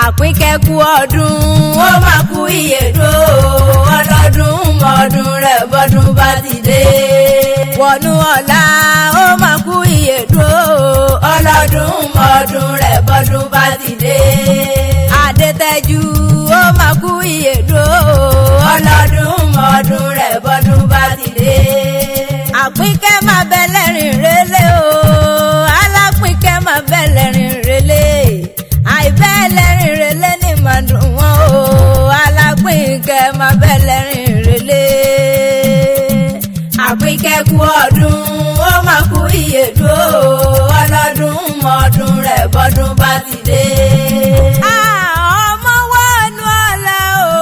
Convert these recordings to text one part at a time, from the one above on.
Àpínkẹ́ kú ọdún, ó máa kú ìyèdó. Ọlọ́dún mọ́dún rẹ̀ bọ́dún bá ti dé. Wọnú ọ̀la, ó máa kú ìyèdó. Ọlọ́dún mọ́dún rẹ̀ bọ́dún bá ti dé. Adétẹ́jú, ó máa kú ìyèdó. Ọlọ́dún mọ́dún rẹ̀ bọ́dún bá ti dé. Àpínkẹ́ máa bẹ lẹ́rìn rélé o. Alápínkẹ́ máa bẹ lẹ́rìn rélé. Àìbẹ́ lẹ́rìn rélé ní màdùn wọn o. Alápínkẹ́ máa bẹ lẹ́rìn rélé. Àpínkẹ́ kú ọdún, ó máa kú ìyèdó. Ọlọ́dún mọ́dún rẹ̀ bọ́dún bá ti dé. Ọmọ wọnú ọ̀la o.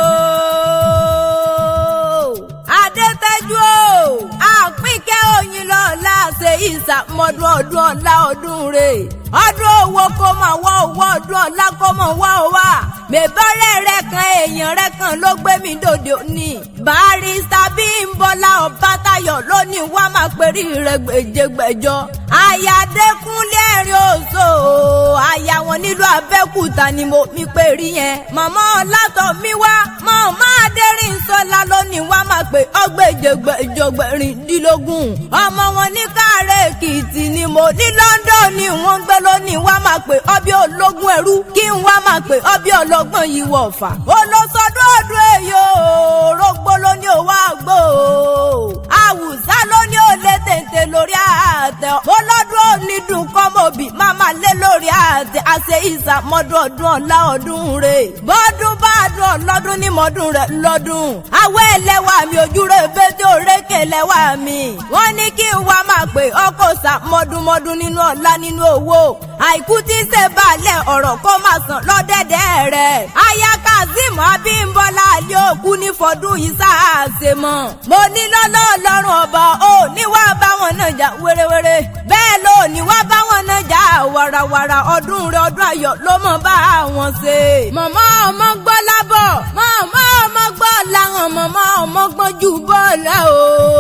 Adétẹ́jú o. Àpínkẹ́ oyin lọ́la ṣe ìsàmọ́dún ọdún ọ̀la ọdún rè. Ọdún owó kó mọ̀ wọ́ owó, ọdún ọ̀la kó mọ̀ wọ́ wá. Mẹ̀bọ́rẹ́ rẹ̀ kan, èèyàn rẹ̀ kan ló gbé mi dòde òní. Barrister Bímbọ́lá Ọbátayọ̀ lónìí wá máa perí rẹ̀ gbèjègbèjọ. Àyàdékúnlé ẹ̀rín òṣò, àyà wọn nílùú Abẹ́òkúta ni mo mi perí yẹn. Màmá Ọlátọ̀ mi wá, màmá Adẹ́rìnsọ́lá lónìí wá máa pè ọgbẹ́jẹgbẹ́jọ gbẹ̀rìndínlógún. Ọmọ wọn ní Káàrẹ́ Èkìtì ni mo ní London ni wọ́n ń gbé lónìí wá máa pè ọbẹ̀ ológun ẹrú kí n wá máa pè ọbẹ̀ ọlọ́gbọ́n yìí wọ̀ fà. Olóṣọdún ọdún èyí o, rógbó ló ní òwò àgbò o. Àwùsá ló ní òlé tètè lórí àtẹ. Olọ́dún onídùn kọ́mọ̀bì máma lé lórí àtẹ. Àṣẹ ìsàmọ́dún ọdún ọ̀la ọdún rè. Bọ́dún bá dùn ọlọ́dún ní mọ́dún rẹ̀ lọ́dún. Awẹ́ ẹlẹ́wà mi, ojú rẹ̀ bẹ́tẹ̀ òrékè lẹ́wà mi. Wọ́n ní kí n wá máa pè ọkọ̀ sàmọ́dúnmọ́dún nínú ọ̀la nínú owó. Àìkú tí ń ṣe balẹ̀ ọ̀rọ̀ kó máa sàn lọ́dẹ̀dẹ̀ rẹ̀. Aya Kazeem Abímbọ́lá alẹ́ òkú ní fọdún yìí sáàṣe mọ̀. Mo ní lọ́lọ́ ọlọ́run ọba ò ní wá bá wọn náà jà wérewére. Bẹ́ẹ̀ ló ní wá bá wọn náà jà wàràwàrà, ọdún rẹ̀ ọdún ayọ̀ ló mọ̀ bá wọn ṣe. Mọ̀mọ́ ọmọ gbọ́ lábọ̀, mọ̀mọ́ ọmọ gbọ́ làwọn, mọ̀mọ́ ọmọ gbọ́n jù bọ́ọ̀lá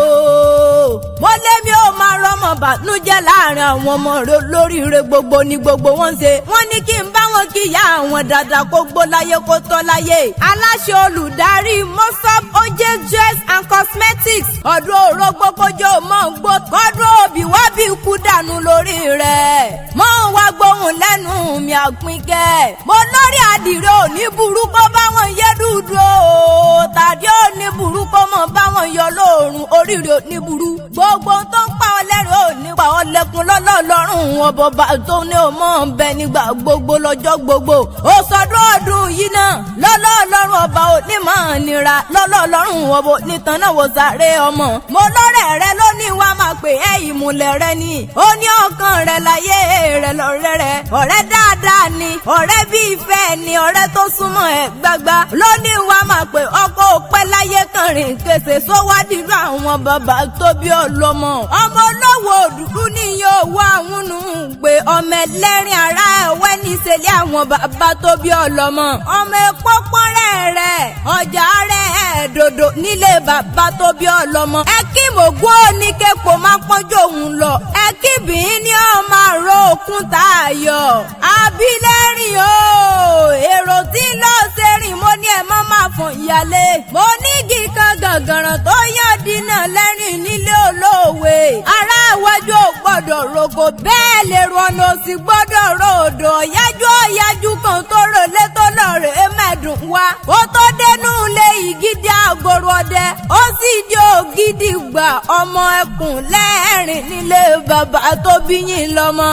o. Mo lé mi ò máa rọmọ bànújẹ́ láàrin àwọn ọmọ rẹ̀ lóríire gbogbo ni gbogbo wọn ṣe. Wọ́n ní kí n bá wọn kíyà àwọn dáadáa kó gbó láyé kó tọ́ láyé. Aláṣẹ olùdarí Mosop Oje Dress and Cosmetics. Ọdún orógbó kójó mọ̀ ń gbó. Kọ́dún òbí wá bí kú dànù lórí rẹ̀. Mọ̀ ń wá gbóhùn lẹ́nu mi Àpínkẹ́. Mo lórí àdìrẹ òní burú kó bá wọn yé dúdú o. Tàbí òní burú kó mọ̀ bá wọn yọ lóòrùn, oríire òní burú. Gbogbo tó ń pa ọ lẹ́rìn òní pa ọ lẹ́kùn lọ́lọ́lọ́rùn ọ̀bọ̀bà tó ní o mọ̀ ń bẹ nígbà gbogbo lọ́jọ́ gbogbo. Ó sọdún ọdún yìí náà lọ́lọ́lọ́rùn ọba òní mọ̀ nira lọ́lọ́lọ́rùn ọbọ̀ nìtàn náà wò sáré ọmọ. Mo lọ́rẹ̀ rẹ lónìí wá máa pè é, ìmùlẹ̀ rẹ ni. Ó ní ọkàn rẹ láyé rẹ lọ́rẹ́ rẹ. Ọ̀rẹ́ dáadáa ni, ọ̀rẹ́ bí ìfẹ́ ni, ọ̀rẹ́ tó súnmọ́ ẹ gbagba. Lónìí wá máa pè ọkọ̀ òpẹ́ láyé kan rìn kése sówádìí àwọn bàbá tó bí ọlọ́mọ. Ọmọ olówó òdùdú níyẹn owó àwọn nù ń pè ọmọ ẹlẹ́rìn ara ẹ̀wẹ́ níṣẹ́lẹ̀ àwọn bàbá tó bí ọlọ́mọ. Ọmọ epo pọ́nrẹ́ rẹ̀ ọjà rẹ̀ dòdò nílé bàbá tó bí ọlọ́mọ. Ẹ kí mògún oníkẹ́pọ̀ máa pọ́njú òun lọ. Ẹ kí bìín ní ọmọ àrò òkun tá a yọ. Abilẹ́rìn o, èrò tí lọ sẹ́rìn, mo ní ẹ má máa fún ìyálé. Mo ní igi kan gàngàràn tó yàn dínà lẹ́rìn nílé olóòwe. Ará iwájú ò gbọ́dọ̀ roko bẹ́ẹ̀ lè rọ̀nà òsì gbọ́dọ̀ ròdò. Ọ̀yájú ọ̀yájú kan tó rọlé tó lọ́ọ̀rẹ́ mẹ́dùn wá. Ó tó dénú lé ìgídí àgọ́rọ̀ ọdẹ. Ó sì di ògidì gbà ọmọ ẹkùn lẹ́rìn nílé bàbá tó bí yín lọ́mọ.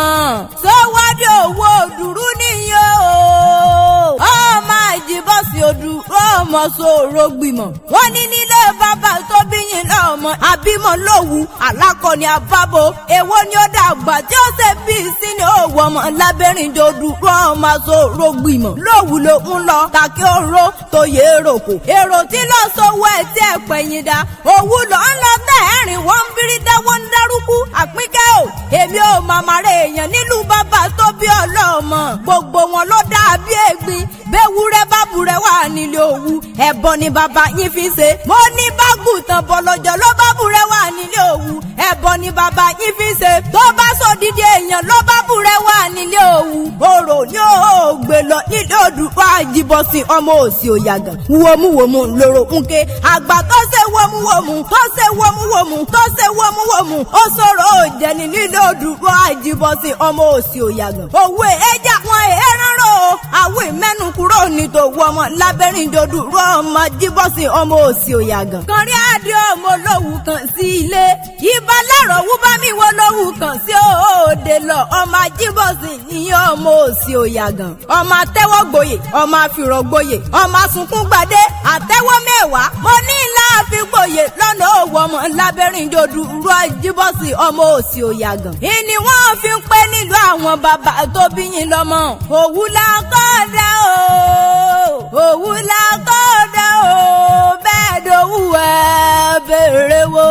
Sọ́wádìí owó òdùrú nìyẹn o. Ọmọ àjìbọ̀sì òdùrú ọmọ sòrò gbìmọ̀. Wọ́n ní nílé bàbá tó bí yín lọ́mọ. Àbímọ lówù alákọ̀ọ́ni àbábo. Èwo ni ó dàgbà tí ó ṣe bí sínú òwò ọmọ lábẹ́rìndò òdùrú ọmọ sòrò gbìmọ̀. Lówù ló ń lọ kàkí oró tó yẹ èrò kò. Èrò tí lọ sówó ẹ̀ tí ẹ̀ pẹ̀yìn dá. Òwú lọ ń lọ tẹ̀ẹ̀rìn wọ́n ń bírí dáwọ́ ń dárúkú. Àpínkẹ́ o, èmi ò màmá rẹ̀ èèyàn nílùú bàbá tó bí ọlọ́mọ. Gbogbo wọn ló dà bí ẹ̀gbin. Bẹ́wúrẹ́ bá bù búrẹ́ wà nílé òwú ẹ̀bọ ni bàbá yín fi ṣe. Mo ní bágùtàn bọ̀lọ̀jọ̀ ló bá búrẹ́ wà nílé òwú ẹ̀bọ ni bàbá yín fi ṣe. Tó bá sọ dídí èèyàn ló bá búrẹ́ wà nílé òwú orò ní ògbè lọ nílé Odùduwà Àjíbọ̀sìn ọmọ òsì òyàgàn. Wòmúwòmú lóró nké àgbà tó ṣe wòmúwòmú tó ṣe wòmúwòmú tó ṣe wòmúwòmú ó sọ̀rọ̀ òjẹ̀ni nílé Odùduwà Àjíbọ̀sìn ọmọ òsì òyàgàn. Òwe ẹja wọn ẹran o àwọn ìmẹ́nu kúrò nítòwú ọmọ lábẹ́rìndòdú rọ ọmọ Àjíbọ̀sìn ọmọ òsì òyàgàn. Kànrí adé ọmọ olówù kan sí ilé ibà lárọ̀ wú bá mi wọ lówù kan sí òde lọ ọmọ Àjíbọ̀sìn ìyẹn ọmọ òsì òyàgàn. Ọmọ àtẹ́wọ́gboyè ọmọ àfìrọ̀gboyè ọmọ àsunkún gbadé àtẹ́wọ́ mẹ́wàá mo ní láàfin gboyè lọ́nà òwò ọmọ lábẹ́rìndòdú rọ Àjíbọ̀sìn ọmọ òsì òyàgàn. Ìní wọ́n fi ń pẹ́ nílùú àwọn bàbá tó bí yín lọ́mọ. Òwú la kọ́ dá o, òwú la kọ́ dá o, bẹ́ẹ̀ dòwú ẹ béèrè wo.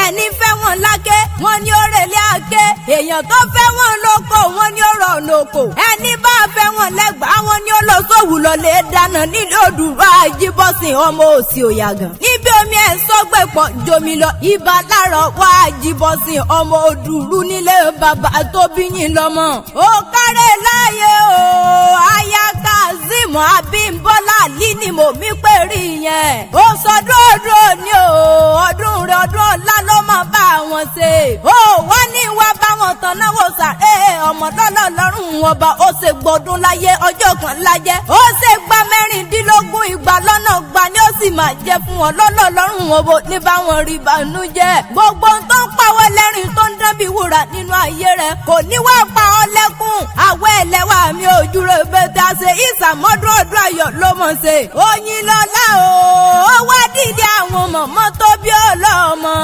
Ẹni fẹ́ wọn láké, wọ́n ní ó rèlé àké. Èèyàn tó fẹ́ wọn lóko, wọ́n ní ó rọ̀ lóko. Ẹni bá fẹ́ wọn lẹ́gbàá, wọ́n ní ó lọ sówù lọ́lẹ̀ dáná nílé Odùduwà Àjíbọ̀sìn ọmọ òsì òyàgàn. Níbi omi ẹ̀ sọ́gbẹ̀pọ̀ jomi lọ, ibà láàrọ̀ wá Àjíbọ̀sìn ọmọ Òdùrú nílé bàbá tó bí yín lọ́mọ. Ó kárẹ̀ láyé o, aya Kazeem Abímbọ́lá Àlí ni mo mí pè rí yẹn. Ó sọdún ọdún òní o, ọdún rẹ̀ ọdún ọ̀la ló máa bá wọn ṣe. Ó wá ní wá bá wọn tán náwó sàré ọmọ lọ́lọ́ lọ́rùn ọba ó ṣe gbọdún láyé ọjọ́ kan lájẹ́. Ó ṣe gba 16 ìgbà lọ́nà gba ni ó sì máa jẹ fún wọn lọ́lọ́ lọ́rùn ọba ní bá wọn rí ìbànújẹ́. Gbogbo tó ń pawọ́ lẹ́rìn tó ń dán bí wúrà nínú ayé rẹ̀ kò ní wá pa ọ́ lẹ́kùn. Àwọ̀ ẹlẹ́wà mi ò júrò bẹ́tà ṣe ìsàmọ́dún ọdún ayọ̀ ló mọ̀ ṣe. Oyin lọ́lá o, ó wá dìde àwọn mọ̀mọ́ tó bí ọlọ́mọ.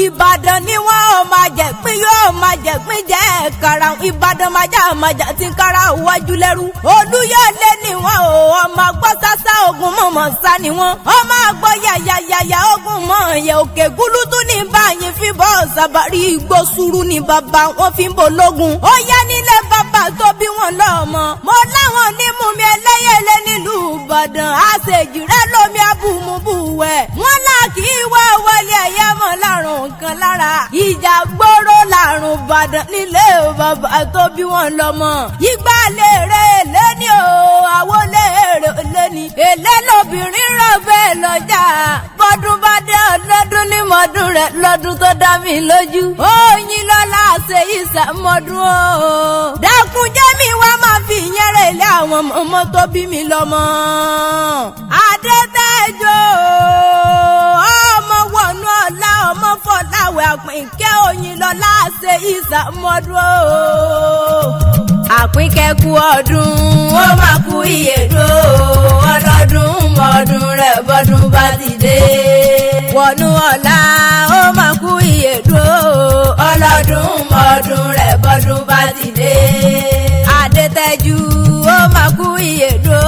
Ìbàdàn ni wọ́n ò máa jẹ̀ pín yóò máa jẹ̀ pín jẹ́ kara. Ìbàdàn májà májà ti kára wájú lẹ́rú. Olúyọ̀lé ni wọ́n ò ọmọ àgbọ̀ sásá ogun mọ̀mọ́ sá ni wọ́n. Ọmọ àgbọ̀ yàyàyàyà ogun mọ̀ yẹ òkè gúlútú ní báyìí fi bọ́ sábàrí igbó sùúrù ní bàbá wọn fi ń bò lógun. Ó yá nílé bàbá tó bí wọn lọ́mọ. Mo láwọn ní mú mi ẹlẹ́yẹlé nílùú Ìbàdàn. Àṣejì rẹ lómi abùmùbùwẹ̀. Wọ́n là kí wá wọlé ẹ̀yẹ́ mọ́ lárùn kan lára. Ìjà gbóró làrùn Ìbàdàn nílé bàbá tó bí wọn lọ́mọ. Ìgbà lèrè lẹ́ni o, àwo lèrè lẹ́ni. Èlé lobìnrin rọ̀bẹ́ lọ́jà. Bọ́dún bá dé ọlọ́dún ní mọ́dún rẹ̀ lọ́dún tó dá mi lójú. Oyin lọ́la ṣe ìsàmọ́dún o. Dákun jẹ́ mi wá máa fi ìyẹn rẹ̀ lé àwọn ọmọ tó bí mi lọ́mọ. Adétẹ́jọ́ ọmọ wọnú ọ̀la ọmọ fọláwẹ̀ Àpínkẹ́ oyin lọ́la ṣe ìsàmọ́dún o. Àpínkẹ́ kú ọdún ó máa kú ìyèdó ọlọ́dún mọ́dún rẹ̀ bọ́dún bá ti dé. Wọnú ọ̀la ó máa kú ìyèdó ọlọ́dún mọ́dún rẹ̀ bọ́dún bá ti dé. Adétẹ́jú ó máa kú ìyèdó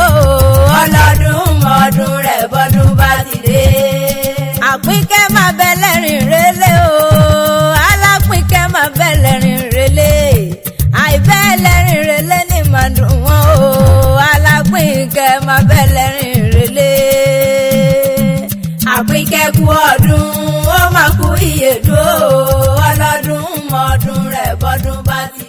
ọlọ́dún mọ́dún rẹ̀ bọ́dún bá ti dé. Àpínkẹ́ máa bẹ lẹ́rìn rélé o, Alápínkẹ́ máa bẹ lẹ́rìn rélé. Àìbẹ́ lẹ́rìn rélé ní màá dùn wọ́n o, Alápínkẹ́ máa bẹ lẹ́rìn rélé. Àpínkẹ́ kú ọdún ó máa kú ìyèdó ọlọ́dún mọ́dún rẹ̀ bọ́dún bá ti